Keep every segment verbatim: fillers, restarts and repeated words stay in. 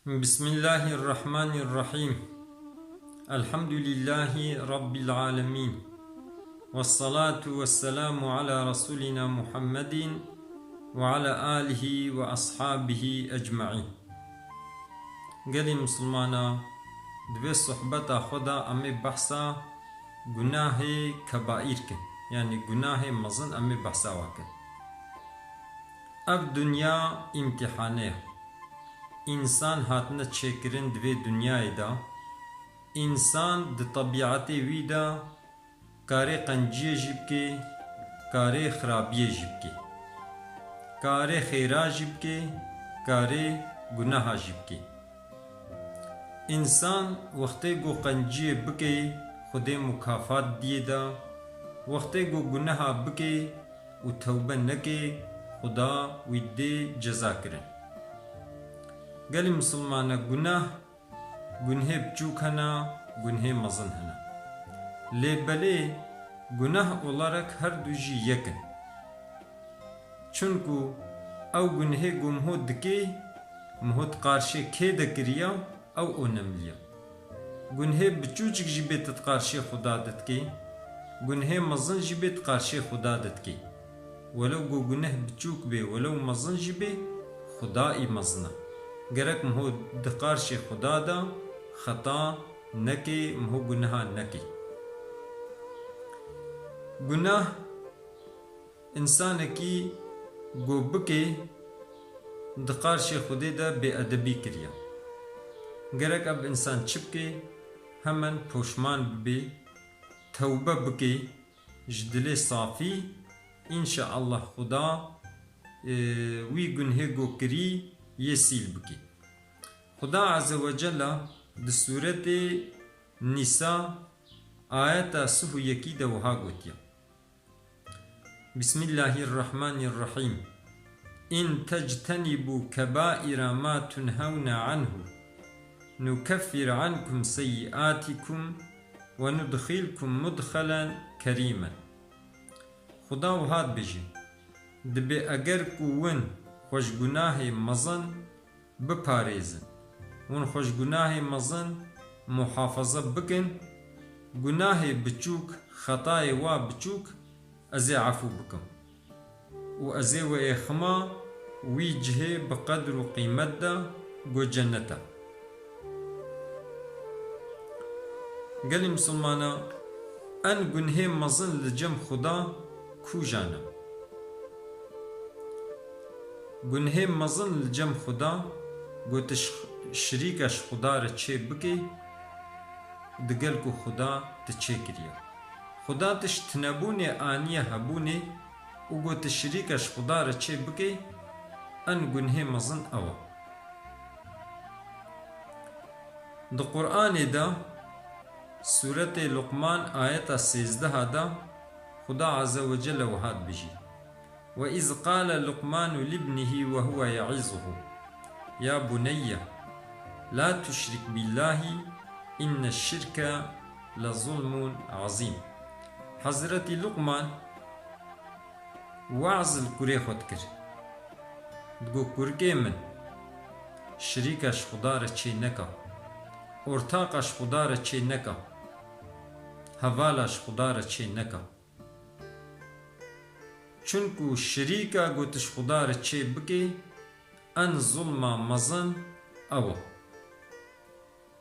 بسم الله الرحمن الرحيم. الحمد لله رب العالمين. والصلاة والسلام على رسولنا محمد وعلى آله وأصحابه أجمعين. Gelî misilmana, di vê sohbeta xwe de em ê behsa gunahê kebaîr kin. Yanî gunahê mezin em ê behsa wa kin. Ev dinya îmtîhane ye. Însan hatine çêkirin di vê dinyayê de. Însan di tebîetê wî de karê qenciyê jî bike, karê xirabiyê jî bike. Karê xêra jî bike, karê gunaha jî bike. Însan wextê ku qenciyê bike, Xwedê mukafat diyê da, wextê ku gunaha bike û tewbe neke, Xuda wî dê ceza kirin. Gelî misilmane, gunah, gunhê biçûk hene, gunhê mezin hene. Lê belê gunah olarak her du jî yek in. Çunku ew gunhê ku miho dikê, miho di qarşê kê de kiriya, ew onemliya. Gunhê biçûçik jî bê tu di qarşê Xuda de dikê, gunhê mezin jî bê di qarşê Xuda de dikê. Welew ku guneh biçûk bê, welew mezin jî bê, Xuda î mezin e. Gerek miho di qarşê Xuda de xeta nekê, miho guneha nekê. Gunah însanekî ku bikê di qarşê Xwedê de bêedebî kiriye. Gerek ev însan çi bikê, hemen poşman bibê, tewbe bikê, ji dilê safî, înşeallah Xuda, e, wî gunhê ku kirî yê sîl bikê. Xuda Azze ve Celle di sûretê Nîsa ayeta sih û yekî de wiha gotiye. Bismillahirrahmanirrahîm. "İn tectenibû kebaira ma tunhewne anhu, nukeffir ankum seyyiatikum ve nudxilkum mudxelen kerîmen." Xuda wiha dibêje, dibê eger ku win xwe ji gunahê mezin biparêzin. Hûn xwe ji gunahê mezin muhafaza bikin, gunahê biçûk, xetayê wa biçûk ez ê efû bikim. Û ez ê we êxima wî cihê bi qedr û qîmet de, ku cennet e. Gelî misilmana, en gunhê mezin li cem Xuda kûjan e? Gunhê mezin li cem Xuda, ku tu şirîka ji Xuda re çê bikê, digel ku Xuda tu çêkiriye. Xuda tu ji tinebûnê aniye hebûnê û ku tu şirîka ji Xuda re çê bikê, en gunhê mezin ew e. Di Qur'anê de, Sûretê Luqman ayeta sêzdeh de Xuda Azze ve Celle wiha dibêjî, "Ve iz qale Luqmanu libnihi ve huve ye'izuhu, ya buneyye, la tuşrik billahi, inne şirke le zulmun azîm." Hezretî Luqman we'z li kurê xwe dikir. Digot, "Kurkê min, şirîka ji Xuda re çê neka, ortaqa ji Xuda re çê neka, hevala ji Xuda re çê neka." Çunku şirîka ku tu ji Xuda re çê bikê, en zulma mezin ew e.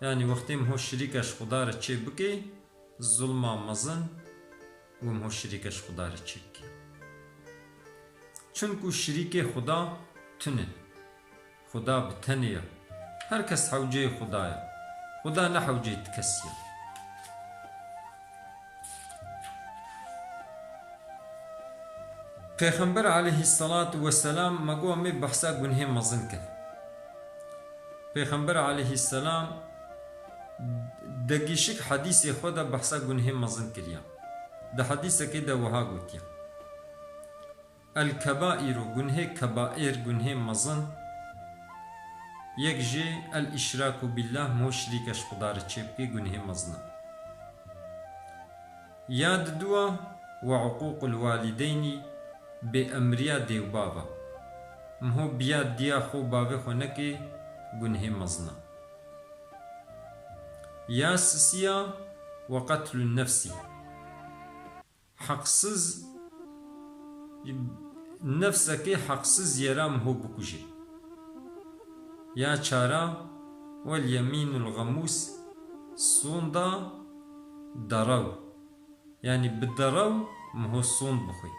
Yanî wextê miho şirîka ji Xuda re çê bikê, zulma mezin, ku miho şirîka ji Xuda re çê bikê. Çunku şirîkê Xuda tune. Xuda bi tenê ye. Her kes hewceyê Xuda ye. Xuda ne hewceyê ti kesî ye. Pêxember aleyhisselatu vesselam, me got em ê behsa gunhê mezin kin. Pêxember aleyhisselam degîşik hedîsê xwe de behsa gunhê mezin kiriye. Di hedîsekê de wiha gotiye, "El-kebairu", gunhê kebair, gunhê mezin, yek jê el-îşraku billah, mo şirîke ji Xuda re çêbikê, gunhê mezin e. Ya diduwa, "Ve uqûqul walideynî", bêemriya dê û bava. Miho biya diya xwe û bavê xwe nekê, gunhê mezin e. Ya sisiya we qetlun nefsî. Heqsiz, nefsekê heqsiz yera miho bikujê. Ya çara, wel yemînul xemûs, sonda derew. Yanî bi derew miho sond bixwe.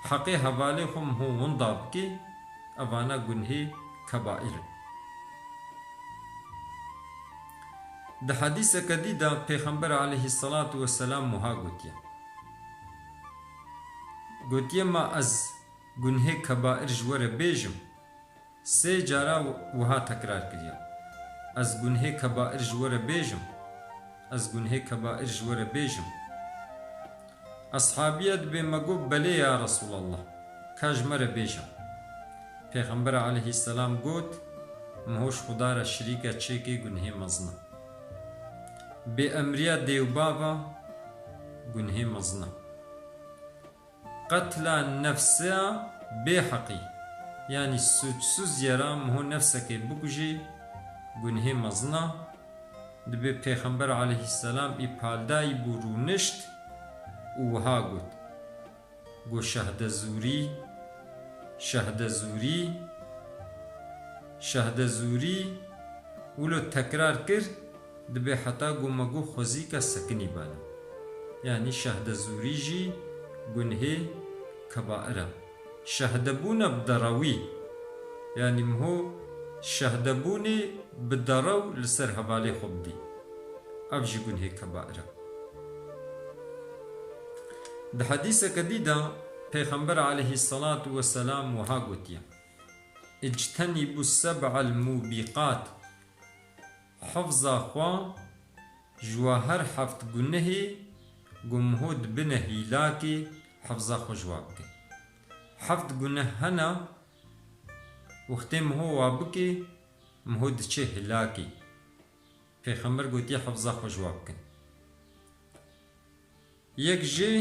Heqê hevalê xwe miho winda bike, evana gunhê kebair in. Di hedîseke dî de Pêxember aleyhisselatu vesselam wiha gotiye. Gotiye, ma ez gunhê kebair ji we re bêjim? Sê cara wiha tekrar kiriye, ez gunhê kebair ji we re bêjim? Ez gunhê kebair ji we re bêjim? Eshabiya dibê me got, belê ya Resulallah, ka ji me re bêje. Pêxember aleyhisselam got, miho ji Xuda re şirîke çêkê gunhê mezin e. Bêemriya dê û bava gunhê mezin e. Qetla nefsa bêheqî, yanî sûçsuz yera miho nefsekê bikujê, gunhê mezin a. Dibê Pêxember aleyhisselam î paldayî bû rûnişt û wiha got, got, şehde zûrî, şehde zûrî, şehde zûrî, wilo tekrar kir, dibê heta ku me got xwezîka sekinî bane. Yanî şehde zûrî jî gunhê kebair e. Şehdebûne bi derewî, yanî miho şehdebûnê bi derew li ser hevalê xwe bidî. Ev jî gunhê kebair e. Di hedîseke dî de Pêxember aleyhisselatu vesselam wiha gotiye, اجتنبوا السبع الموبقات. Hifza xwe ji we her heft gunehê ku miho dibine hîlakê, hifza xwe ji we bike. Heft guneh hene, wextê miho wa bike, miho diçe hilakê. Pêxember gotiye, hifza xwe ji we bikin. Yek jê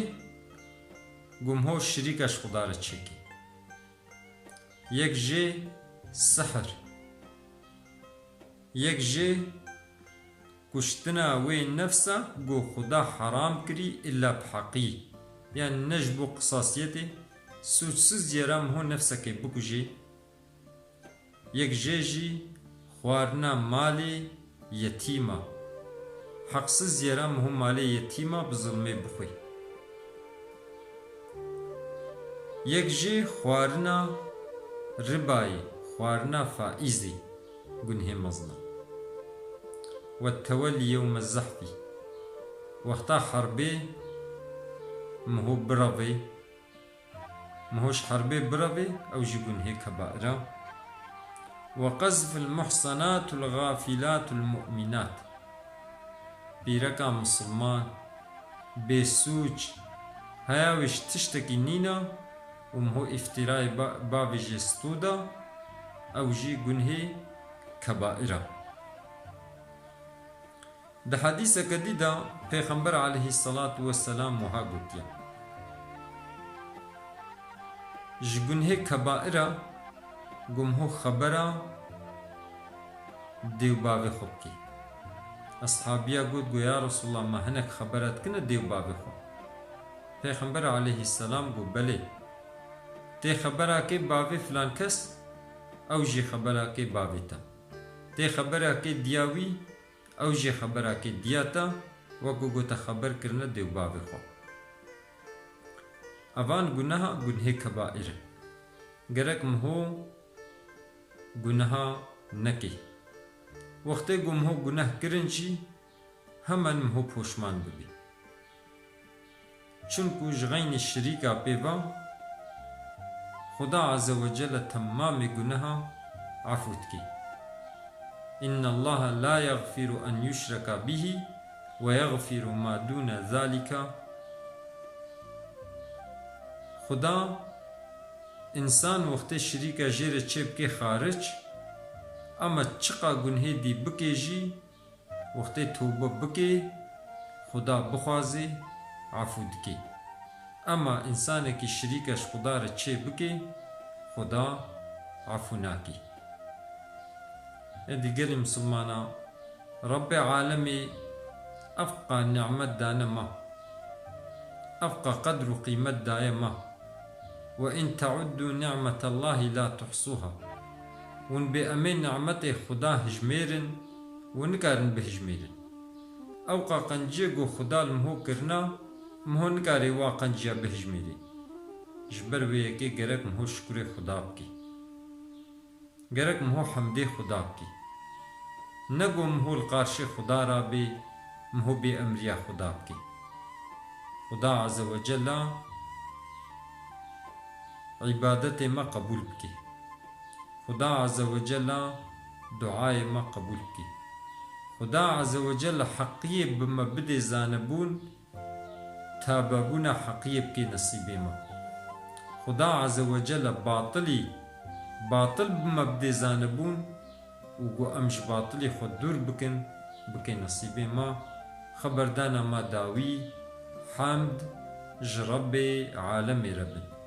ku miho şirîka ji Xuda re çêkî. Yek jê sihir. Yek jê kuştina wê nefsa ku Xuda heram kirî illa bi heqî. Yanî ne ji bo qisasiyetê, sûcsiz yera miho nefsekê bikujê. Yek jê jî xwarina malê yetîma. Heqsiz yera miho malê yetîma bi zilmê bixwe. Yek jê xwarina ribayê, xwarina faîzê gunhê mezin e. Ve tewellî yewme zehfî. Wexta herbê miho birevê, miho ji herbê birevê, ew jî gunhê kebair e. Ve qezfil muhsenatul gafîlatul mu'minat. Pîreka misilman, bêsûc, heya wê ji tiştekî nîna û miho îftîrayê ba-, bavê jê stû da, ew jî gunhê kebair e. Di hedîseke dî de Pêxember aleyhisselatu vesselam wiha gotiye, ji gunhê kebair e ku miho xebera dê û bavê xwe bikê. Eshabiya got, got, ya Resulallah, me hinek xebera dikine dê û bavê xwe? Pêxember aleyhisselam got, belê. Tê xebera kê bavê filan kes, ew jî xebera kê bavê te. Tê xebera kê diya wî, ew jî xebera kê diya te, wek ku te xeber kirine dê û bavê xwe. Evan guneha gunhê kebair in. Gerek miho guneha neke. Wextê ku miho guneh kirin jî, hemen miho poşman bibe. Çimku ji xeynî şirîka pê ve, Xuda Azze ve Celle temamê guneha efû dike. İnnallaha la yaghfiru en yushraka bihi ve yaghfiru ma dune zalika. Xuda însan wextê şirîka jê re çêbike xaric, ema çiqa gunhê dî bike jî, wextê tewbe bike, Xuda bixwaze, efû dike. Ema însanekî şirîke ji Xuda re çê bike, Xuda efû nake. Êdî gelî misilmana, Rebbê alemî evqa nimet dane me, evqa qedr û qîmet daye me. Ve in teuddu nimetallahî la tuhsuha. Hûn bê emê nimetê Xuda hijmêrin, hûn nikarin bihijmêrin. Ewqa qenciyê ku Xuda li miho kirina, miho nikarê wa qenciya bihijmêrê. Ji ber wê yekê gerek miho şikurê Xuda bikê. Gerek miho hemdê Xuda bikê. Ne ku miho li qarşê Xuda rabê, miho bê emriya Xuda bikê. Xuda Azze ve Cella îbadetê me qebûl bikê. Xuda Azze ve Cella duayê me qebûl bikê. Xuda Azze ve Cella heqiyê bi me bidê zanebûn, tabebûna heqiyê bikê nesîbê me. Xuda Azze ve Celle batilî, batil bi me bidê zanebûn û ku em ji batilî xwe dûr bikin, bikê nesîbê me. Xeberdana me dawî, hemd ji Rebbê alemê re bin.